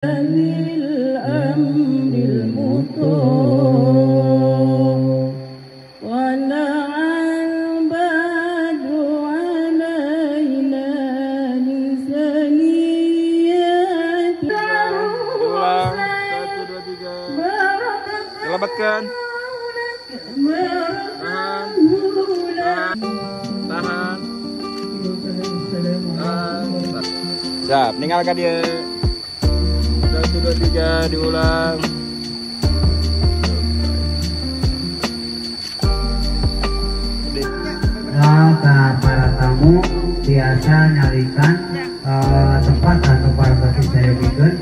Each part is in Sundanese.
للأمر المطاع طلع البدر علينا من ثنيات. 1, 2, 3. Selamatkan. Tahan. Tahan. Tahan. Siap, meninggalkan dia. 1, 2, 3, diulang. Nah, para tamu biasa nyarikan tempat atau parkasi saya bikin.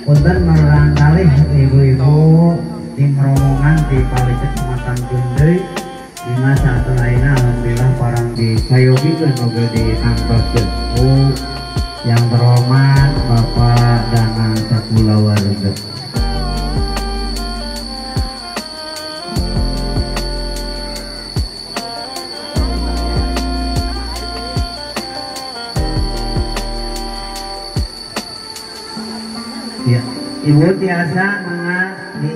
Punten merangkalih ibu-ibu di rombongan di Pali Kecamatan Jundei. Dina satu lainnya alhamdulillah parang di sayogikeun oge di tangtoskeun. Yang terhormat Bapak Danang Sakulawarga. Ya, Ibu tiasa mangga di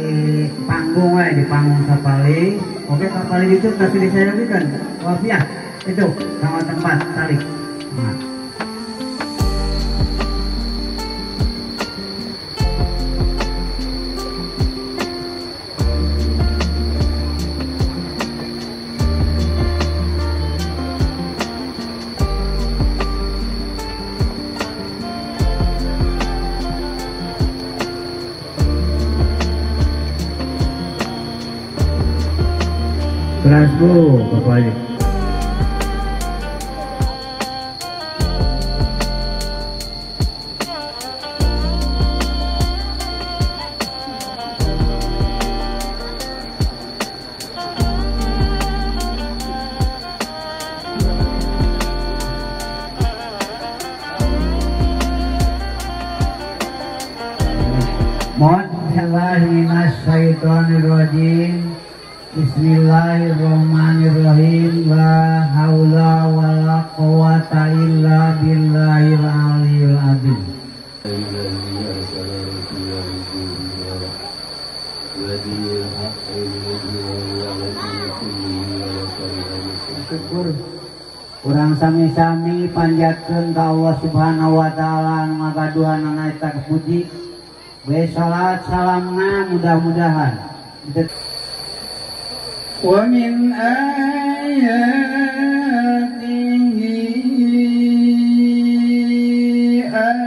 panggung we, di panggung sapali. Oke, sapali itu kasih disayagikan. Wafiah itu sama tempat tarik. Nah. Beras bu, Bapak Haji. Mohon minasyaitonirrajim. Bismillahirrahmanirrahim. La haula wala quwata illa billahil aliyil azim. Syukur urang sami-sami panjatkeun ka Allah Subhanahu wa taala anu ngagaduhanana eta kepuji. We salat salamna mudah-mudahan ومن آياته أن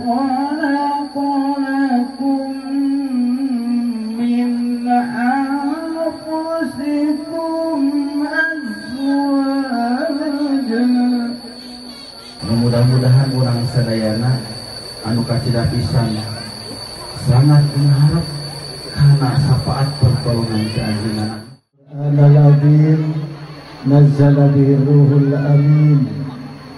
خلق لكم من أنفسكم أزواجا. Mudah-mudahan urang sadayana anu kacida pisan sangat mengharap karena syafaat pertolongan keanjeunna. Al-Azim nazzala bihi ruhul amin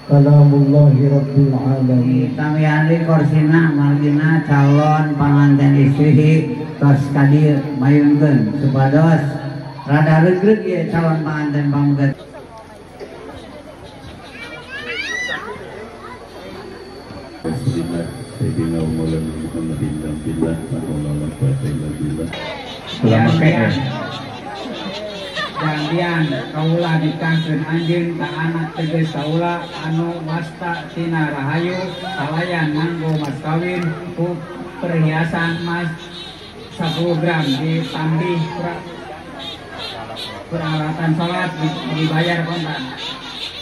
kalamullahi rabbil alamin. Tamian deui korsina margina calon panganten istri tos ka dieu mayungkeun supados rada regreg ieu calon panganten pamegat. Sayyidina Maulana Muhammadin billah la haula wala quwwata illa billah. Gantian kaula ditangkeun anjeun ka anak teges kaula anu wasta tina rahayu kalayan nganggo mas kawin ku perhiasan emas 10 gram ditambih peralatan salat dibayar kontan.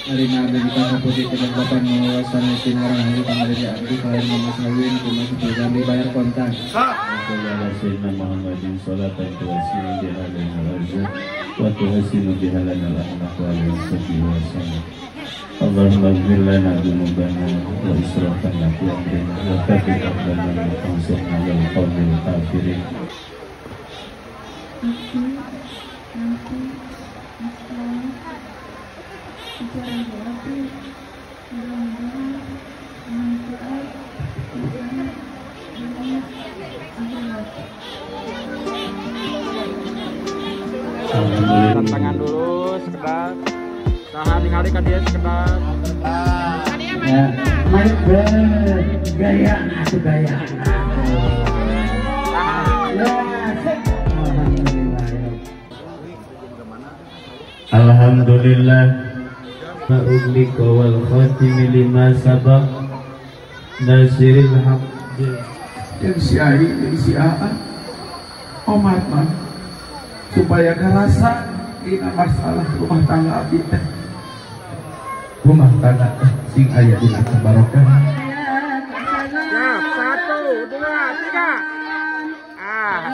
Marina abdi putih tidak bapak menguasai tina rahayu pangalir abdi kalayan mas kawin ku mas 10 gram dibayar kontan. Sallallahu sayyidina Muhammadin salatan tuwasilu biha lana al-arzaq wa tuhsinu biha lana al-akhlaq wa alihi wa sallam. Allahumma ighfir lana dzunubana wa israfana fi amrina wa thabbit aqdamana wa ansurna 'alal qawmil kafirin. Tantangan dulu sekedar. Tahan ningali ka dia sekedar. Ya, gaya atuh gaya. Alhamdulillah ma'uglika wal khatimi lima sabaq nasiril haq. Yang si Ai, yang si Aa Omar mah supaya ngerasa ini masalah rumah tangga abdi teh. Rumah tangga teh sing aya dina kabarokah. Siap, 1, 2, 3. Ah.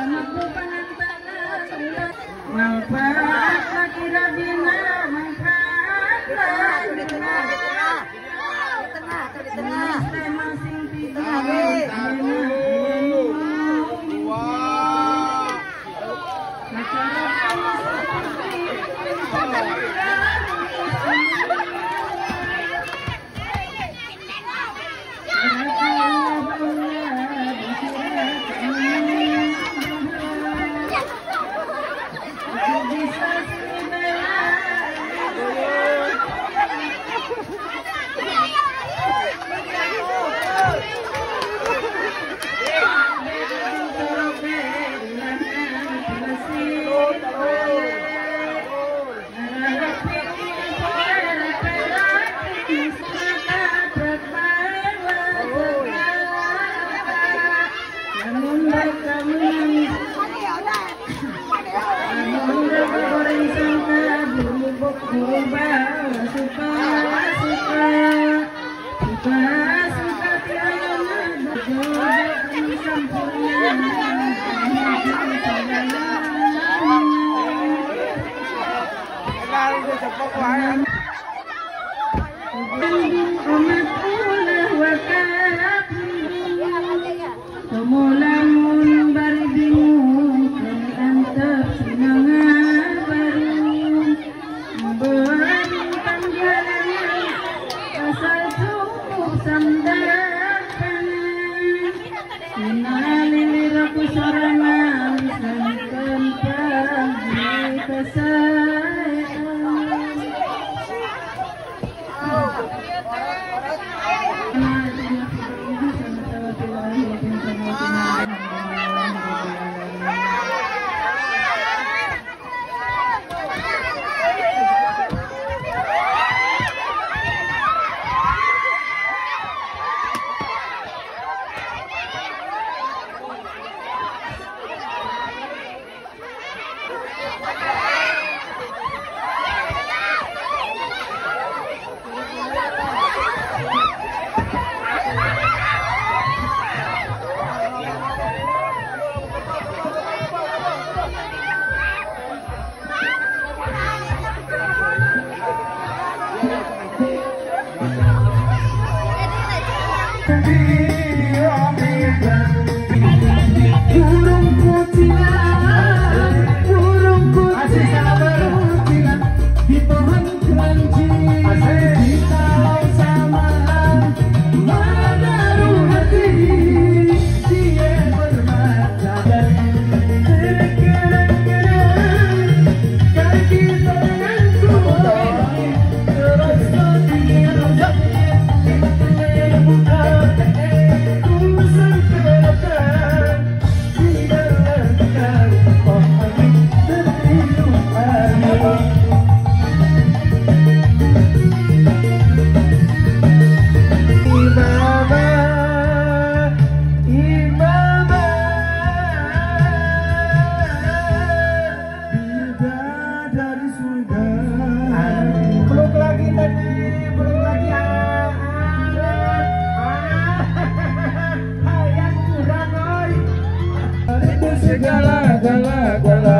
Segala gala gala.